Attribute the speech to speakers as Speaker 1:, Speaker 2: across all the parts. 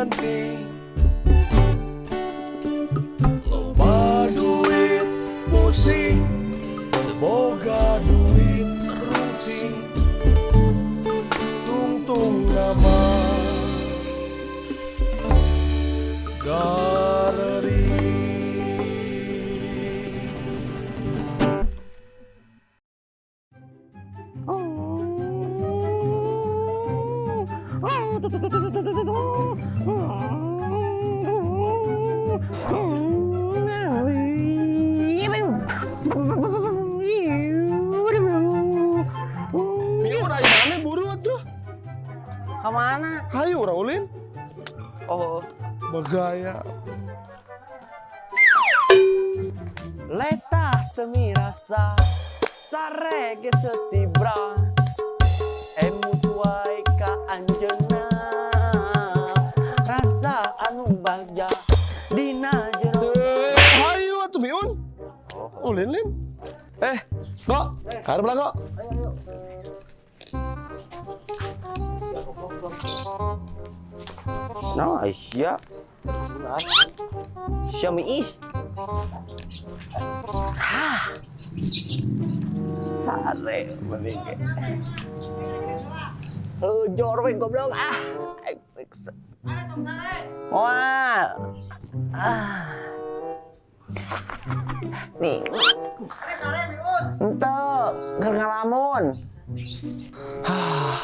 Speaker 1: Genting. Loba duit pusing, teu boga duit rungsing. Tungtung nama galeri.
Speaker 2: Miun, ayo mana buru atuh?
Speaker 3: Kemana?
Speaker 2: Hayu urang ulin.
Speaker 3: Oh,
Speaker 2: Bagaya.
Speaker 3: Letah semi rasa sare ge setibra emut wae ka anjeunna rasa anu bagja dina jero.
Speaker 2: Eh, hayu atuh Miun. Ulin lin. Eh, kok? Karep lah kok.
Speaker 3: Nah, Aisyah. Sia miis. Hah. Sare mending ge. Heuh, jor we goblok ah. Wah. Ah. Nih. Ente, keur ngalamun.
Speaker 2: Hah,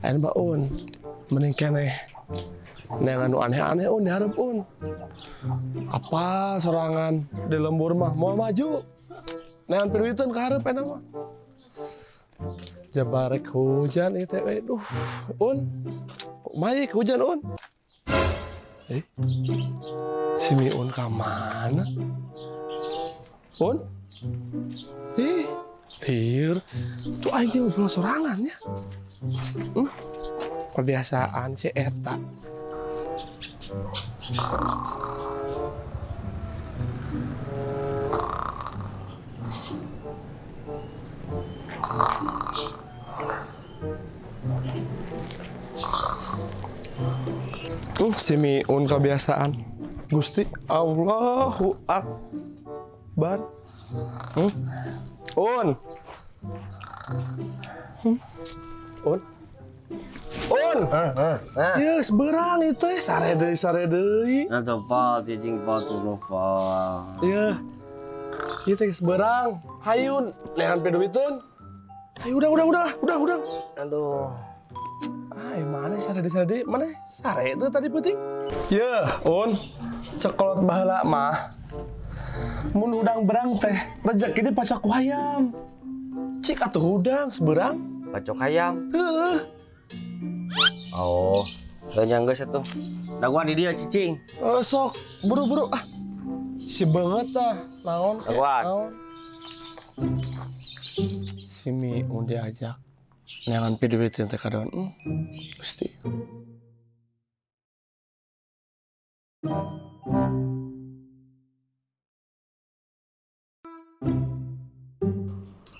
Speaker 2: aya Mbak Un. Mending keneh. Neng anu aneh-aneh Un diharap Un. Apa sorangan di lembur mah mau maju. Neangan piduiteun ka hareup enak mah. Jabarek hujan ieu teh euy. Duh, Un. Kumaha ieu hujan Un? Eh. Si Miun ka mana? Un? Ih, lieur. Tuh aing jeung ngobrol sorangan ya. Kebiasaan si eta. Si Miun kebiasaan. Gusti Allahu Akbar. Un. Un. Un. Yes, berang itu sare deui, sare deui.
Speaker 3: Nah, tuh pal, cicing pal, tuh pal.
Speaker 2: Iya. Ieu teh geus beurang. Hayun, neangan piduiteun. Ayo udah.
Speaker 3: Aduh.
Speaker 2: Ah, mana sare deui, sare deui? Mana sare itu tadi peuting? Ye, Un. Cekolot baheula mah. Mun hudang berang teh, rezeki dipacok ku hayam. Cik atuh hudang seberang.
Speaker 3: Pacok hayam.
Speaker 2: Heeh.
Speaker 3: Oh, heuh nya geus atuh. Dagoan di dieu cicing.
Speaker 2: Eh, sok, buru-buru ah. Si banget ah, naon?
Speaker 3: Dagoan.
Speaker 2: Naon? Si Miun diajak neangan piduiteun teh kadon. Gusti.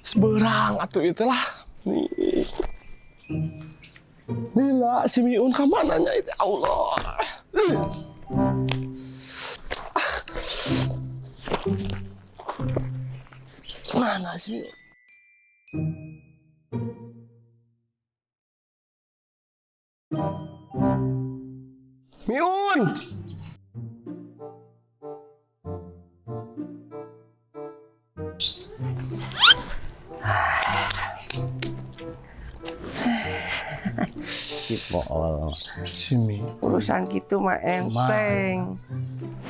Speaker 2: Seberang atuh itu lah. Nih. Lila si Miun ka mana nya itu Allah. Ah. Mana si Miun? Miun.
Speaker 3: Si Pool.
Speaker 2: Si Miun.
Speaker 3: Urusan gitu mah enteng.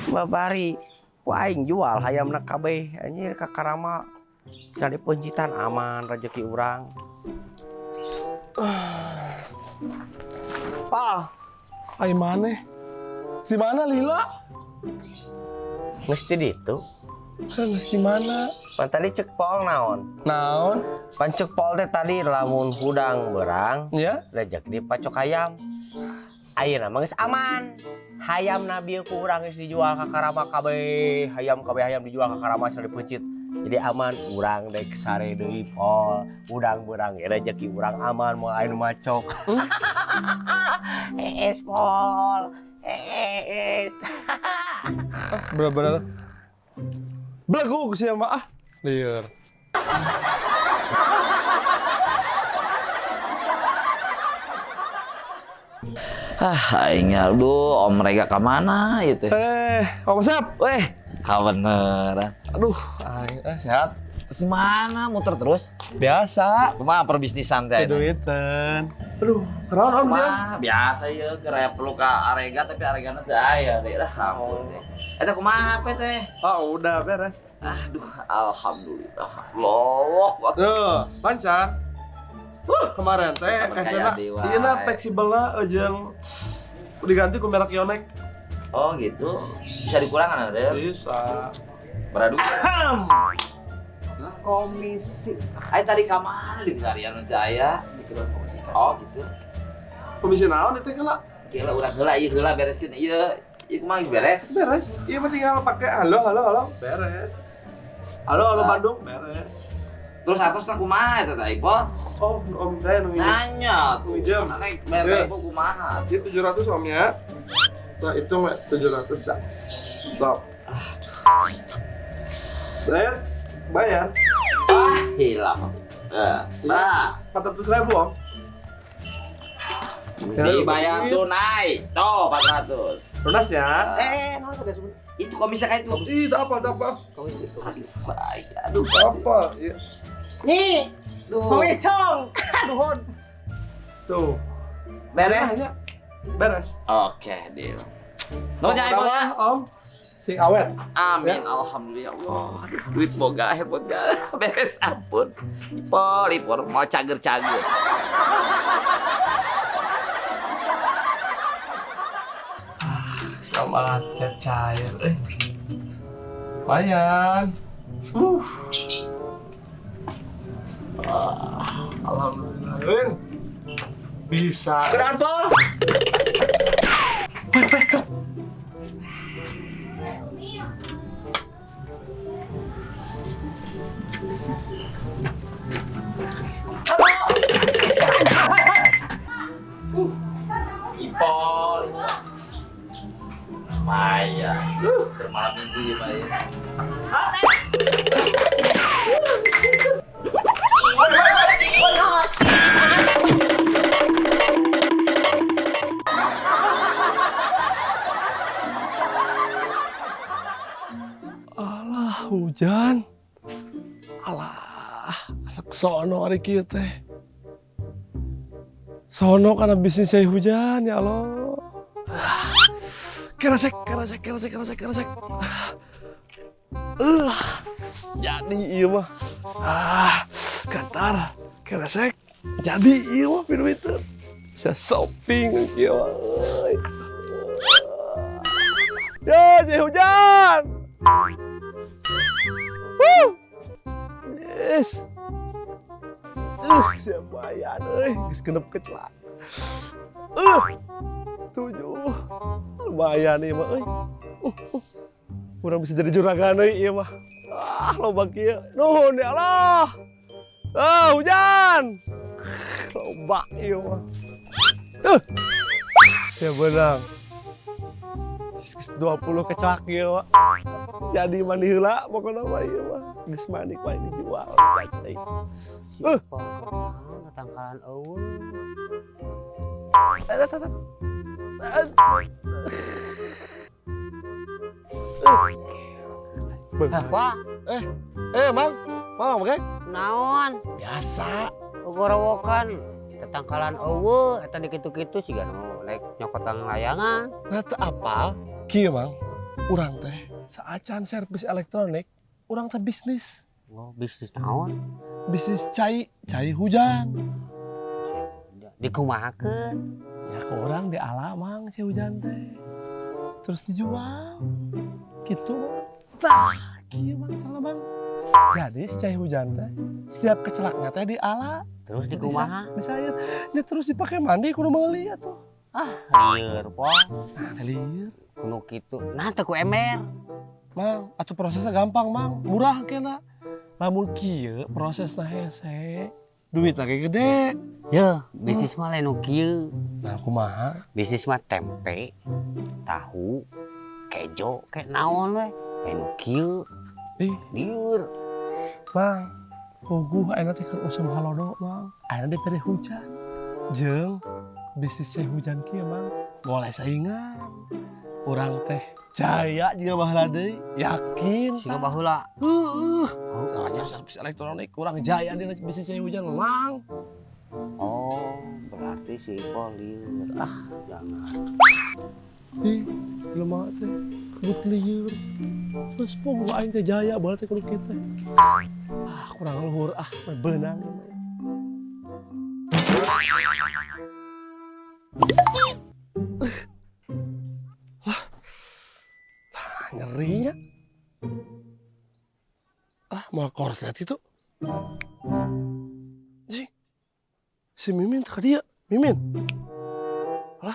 Speaker 3: Babari. Wah, aing jual hayamna kabeh anjir ka Karama. Sari pencitan aman rezeki urang. Pal.
Speaker 2: Ai maneh? Si mana Lila?
Speaker 3: Mesti ditu.
Speaker 2: Kan geus di mana?
Speaker 3: Pan tadi cek Pol naon?
Speaker 2: Naon?
Speaker 3: Pan cek Pol teh tadi lamun hudang berang,
Speaker 2: Ya?
Speaker 3: rezeki dipacok hayam. Ayeuna mah geus aman. Hayam nabi ku urang geus dijual ka Karama kabeh, hayam kabeh hayam dijual ka Karama sari peuncit. Jadi aman urang dek sare deui Pol. Hudang berang ge rezeki urang aman moal aya nu macok. Hees Pol. Eh.
Speaker 2: Ah, bener-bener. Belegug sia mah ah. Lieur.
Speaker 4: Ah, aing aduh, Om Rega ka mana ieu teh?
Speaker 2: Eh, Om Sep.
Speaker 4: Weh, kabeneran.
Speaker 2: Aduh, aing sehat.
Speaker 4: Terus mana muter terus?
Speaker 2: Biasa.
Speaker 4: Kumaha perbisnisan teh?
Speaker 2: Duitan. Aduh, keren Om dia.
Speaker 4: Kumaha biasa ieu keur aya perlu ka Arega tapi Aregana teu aya deui lah ampun teh. Eta kumaha HP teh?
Speaker 2: Oh, udah beres.
Speaker 4: Aduh, alhamdulillah. Allah.
Speaker 2: Tuh, lancar. Kemarin teh
Speaker 4: Bisa
Speaker 2: SN
Speaker 4: dewa.
Speaker 2: iya fleksibel lah jeung diganti ku merek Yonex.
Speaker 4: Oh gitu. Bisa dikurangan ada?
Speaker 2: Bisa.
Speaker 4: Beradu. Komisi. Ayo tadi ka mana di pencarian nanti aya? Oh gitu.
Speaker 2: Komisi naon itu kela?
Speaker 4: Gila urang heula ieu heula bereskeun ieu. Ieu kumaha geus beres?
Speaker 2: Beres. Iya mah tinggal pakai halo halo halo beres. Halo halo Bandung beres.
Speaker 4: Terus atasna kumaha eta teh Ipo?
Speaker 2: Oh, om saya nunggu.
Speaker 4: Nanya tuh.
Speaker 2: Minjem.
Speaker 4: Naik bayar Ipo kumaha?
Speaker 2: Ini 700 om ya. Nah, itu 700 dah. Stop. Let's bayar.
Speaker 4: Ah, hilang. Nah,
Speaker 2: 400.000 om.
Speaker 4: dibayar tunai. Tuh 400.
Speaker 2: Lunas ya.
Speaker 4: Itu komisi kayak itu.
Speaker 2: Ih, tak apa, tak apa.
Speaker 4: Komisi. Aduh, aduh.
Speaker 2: Apa? Iya.
Speaker 3: Nih,
Speaker 4: Duh.
Speaker 3: mau icong. Aduh.
Speaker 2: Tuh.
Speaker 4: Beres.
Speaker 2: Nanya. Beres.
Speaker 4: Oke, deal. Nuhun ya Ipo ya.
Speaker 2: Om. Sing awet.
Speaker 4: Amin, alhamdulillah. Allah, aduh, duit boga, boga, beres ampun. Ipol, ipol, mau cager-cager.
Speaker 2: Selamat ya cair, eh. Lumayan. Ah, alhamdulillah. Win. Bisa.
Speaker 3: Kenapa?
Speaker 4: Ipol, ipol. Lumayan. Bermalam minggu ya, Pak ya.
Speaker 2: Alah, hujan. Alah, asak sono hari kieu teh. Sono karena bisnis saya hujan ya Allah. Keresek, keresek, keresek, keresek, keresek. Jadi ieu mah. Ah, kantar, keresek. Jadi ieu mah duit. Bisa shopping ieu mah. Euy. Ya, jadi hujan. Wuh. Yes. Siap lumayan euy, geus genep kecelak. 7. Lumayan ieu mah euy. Urang bisa jadi juragan euy ieu mah. Ah, loba kieu. Nuhun ya Allah. Ah, hujan. Loba ieu mah. Siap beunang. 20 kecelak ieu mah. Jadi mandi heula pokona mah ieu mah. Geus mandi paling dijual.
Speaker 3: Tangkalan eueuh. Apa?
Speaker 2: Mang, mang, oke?
Speaker 3: Naon?
Speaker 2: Biasa.
Speaker 3: Gorowokan tetangkalan eueuh eta dikitu-kitu siga nu naik nyokotan layangan.
Speaker 2: Nah, teu apal kieu mang, urang teh saacan servis elektronik, urang teh bisnis.
Speaker 3: Oh, bisnis naon?
Speaker 2: Bisnis cai, cai hujan.
Speaker 3: Dikumahakeun?
Speaker 2: Ya ke orang diala mang cai hujan teh. Terus dijual. Gitu mang. Tah, kieu mang cara mang. Jadi si cai hujan teh setiap kecelaknya teh diala.
Speaker 3: Terus dikumaha?
Speaker 2: Disair. Ya terus dipakai mandi kudu meuli atuh.
Speaker 3: Ah, lieur po.
Speaker 2: Nah, lieur.
Speaker 3: Kudu kitu. Nah, teu ku ember.
Speaker 2: Mang, atuh prosesnya gampang, Mang. Murah kena. Lamun kieu prosesna hese. Duit lagi gede.
Speaker 5: Ya, bisnis mah lain nu kieu.
Speaker 2: Nah, kumaha?
Speaker 5: Bisnis mah tempe, tahu, kejo, kayak naon we. Lain nu kieu.
Speaker 2: Ih.
Speaker 5: Lieur.
Speaker 2: Mang, puguh ayeuna teh keur usum halodo, Mang. Ayeuna dibere hujan. Jeung bisnis cai hujan kieu, Mang. Mulai saingan. Urang teh jaya juga baheula deui, yakin.
Speaker 5: Siga baheula.
Speaker 2: Heueuh. Ajar servis elektronik kurang jaya dina bisnis cai hujan, Mang.
Speaker 5: Oh, berarti si Ipol lieur. Ah, jangan.
Speaker 2: Ih, lemah teh kebut lieur. Terus puguh aing teh jaya baheula teh kudu kieu teh. Ah, kurang luhur ah, mah beunang ieu mah. Lah, lah nyerinya. Ah, mau korslet itu. Jing, si Mimin teh ka dieu. Mimin. Lah,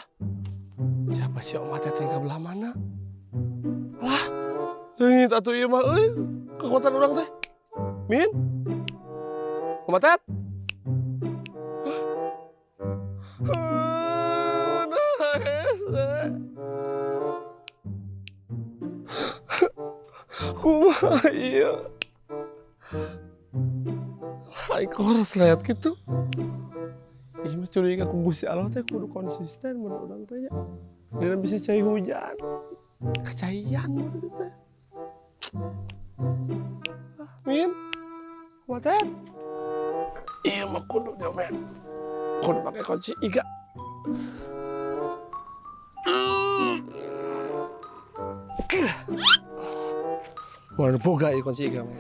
Speaker 2: siapa si Oma teh tinggal belah mana? Lah, leungit atuh ieu mah euy, kekuatan urang teh. Min? Oma Tet? Hah? Nah, hese. Kumaha ieu? Aing korslet gitu. Ih mah curiga ku Gusti Allah teh kudu konsisten mun urang teh nya. Dina bisa cai hujan. Kacaian mun teh. Ah, Min. Kumaha? Iya mah kudu diomen. Kudu pakai kunci iga. Mau boga ieu kunci iga mah.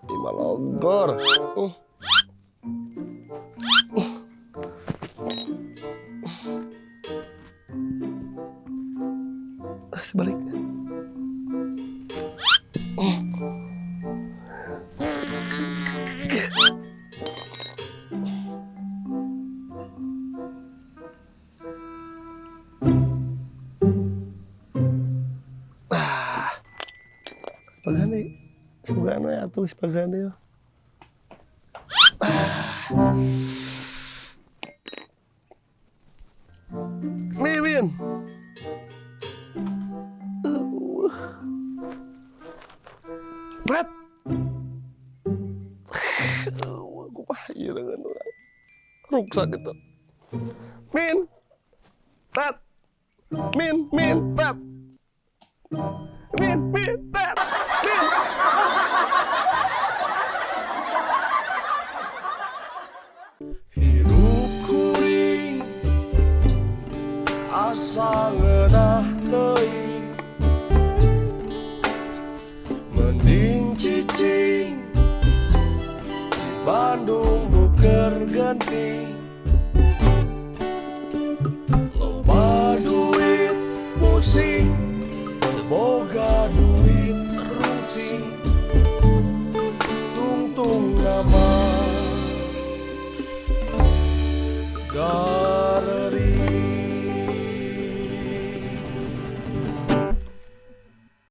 Speaker 2: Lima logor. Sebalik. Ah. Pagani. Semoga anu ya atuh pagani ya. Mimin. Berat. Kumaha ieu dengan urang. Ruksak gitu. Min. Tat. Min, min, tat. Min, min, tat. Min.
Speaker 1: Hirup kuring asa ngeunah teuing, mending cicing di Bandung nu keur genting.